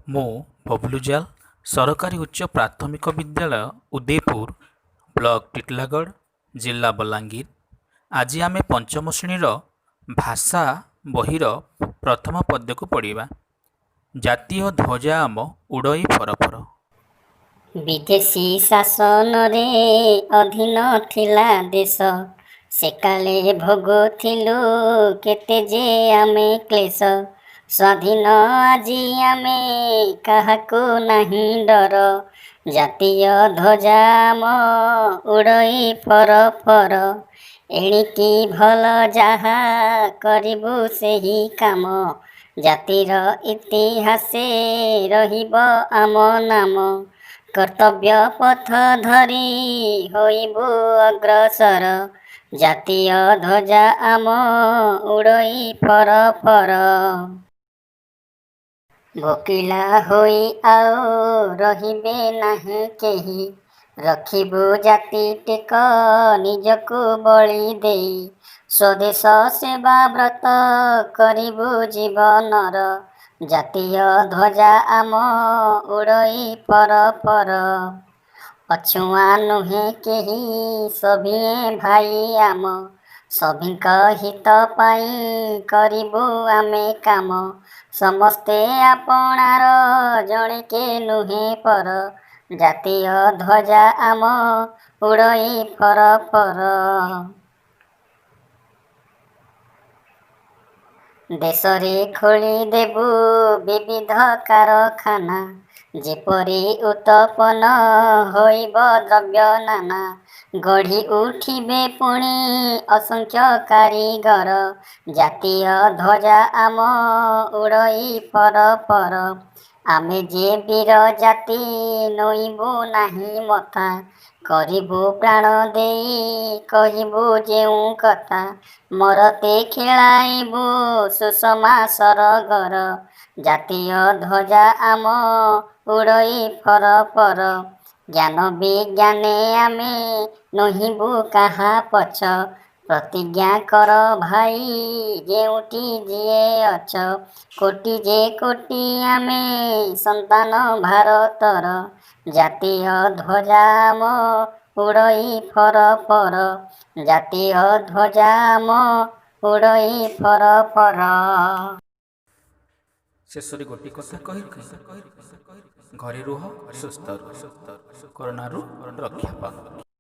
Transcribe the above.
ମୁଁ ବବଲୁ ଜାଲ, ସରକାରୀ ଉଚ୍ଚ ପ୍ରାଥମିକ ବିଦ୍ୟାଳୟ, ଉଦୟପୁର, ବ୍ଲକ ଟିଟିଲାଗଡ଼, ଜିଲ୍ଲା ବଲାଙ୍ଗୀର। ଆଜି ଆମେ ପଞ୍ଚମ ଶ୍ରେଣୀର ଭାଷା ବହିର ପ୍ରଥମ ପଦ୍ୟକୁ ପଢ଼ିବା। ଜାତୀୟ ଧ୍ୱଜା ଆମ ଉଡ଼ଇ ଫର ଫର। ବିଦେଶୀ ଶାସନରେ ଅଧୀନ ଥିଲା ଦେଶ, ସେକାଳେ ଭୋଗୁଥିଲୁ କେତେ ଯେ ଆମେ କ୍ଲେଶ। ସ୍ୱାଧୀନ ଆଜି ଆମେ, କାହାକୁ ନାହିଁ ଡର। ଜାତୀୟ ଧ୍ୱଜା ଆମ ଉଡ଼ଇ ଫର ଫର। ଏଣିକି ଭଲ ଯାହା କରିବୁ ସେହି କାମ, ଜାତିର ଇତିହାସେ ରହିବ ଆମ ନାମ। କର୍ତ୍ତବ୍ୟ ପଥ ଧରି ହୋଇବୁ ଅଗ୍ରସର। ଜାତୀୟ ଧ୍ୱଜା ଆମ ଉଡ଼ଇ ଫର ଫର। ଭୋକିଲା ହୋଇ ଆଉ ରହିବେ ନାହିଁ କେହି, ରଖିବୁ ଜାତିଟିକ ନିଜକୁ ବଳି ଦେଇ। ସ୍ୱଦେଶ ସେବା ବ୍ରତ କରିବୁ ଜୀବନର। ଜାତୀୟ ଧ୍ୱଜା ଆମ ଉଡ଼ଇ ଫର ଫର। ଅଛୁଆଁ ନୁହେଁ କେହି, ସଭିଏଁ ଭାଇ ଆମ। ସଭିଙ୍କ ହିତ ପାଇଁ କରିବୁ ଆମେ କାମ। ସମସ୍ତେ ଆପଣାର, ଜଣେକେ ନୁହେଁ ପର। ଜାତୀୟ ଧ୍ୱଜା ଆମ ଉଡ଼ଇ ଫର ଫର। ଦେଶରେ ଖୋଳିଦେବୁ ବିବିଧ କାରଖାନା, ଯେପରି ଉତ୍ପନ୍ନ ହୋଇବ ଦ୍ରବ୍ୟ ନାନା। ଗଢ଼ି ଉଠିବେ ପୁଣି ଅସଂଖ୍ୟ କାରିଗର। ଜାତୀୟ ଧ୍ୱଜା ଆମ ଉଡ଼ଇ ଫର ଫର। ଆମେ ଯେ ବୀର ଜାତି, ନଇଁବୁ ନାହିଁ ମଥା। କରିବୁ ପ୍ରାଣ ଦେଇ କହିବୁ ଯେଉଁ କଥା। ମରତେ ଖେଳାଇବୁ ସୁଷମା ସରଗର। ଜାତୀୟ ଧ୍ୱଜା ଆମ ଉଡ଼ଇ ଫର ଫର। ଜ୍ଞାନ ବିଜ୍ଞାନେ ଆମେ ନୋହିବୁ କାହା ପଛ। ପ୍ରତିଜ୍ଞା କର ଭାଇ ଯେଉଁଠି ଯିଏ ଅଛ। କୋଟି ଯେ କୋଟି ଆମେ ସନ୍ତାନ ଭାରତର। ଜାତୀୟ ଧ୍ୱଜା ଆମ ଉଡ଼ଇ ଫର ଫର। ଜାତୀୟ ଧ୍ୱଜା ଆମ ଉଡ଼ଇ ଫର ଫର। ଶେଷରେ ଗୋଟିଏ କଥା କହିବି, ଘରେ ରୁହ, ସୁସ୍ଥ ରୁହ, କରୋନାରୁ ରକ୍ଷା ପାଅ।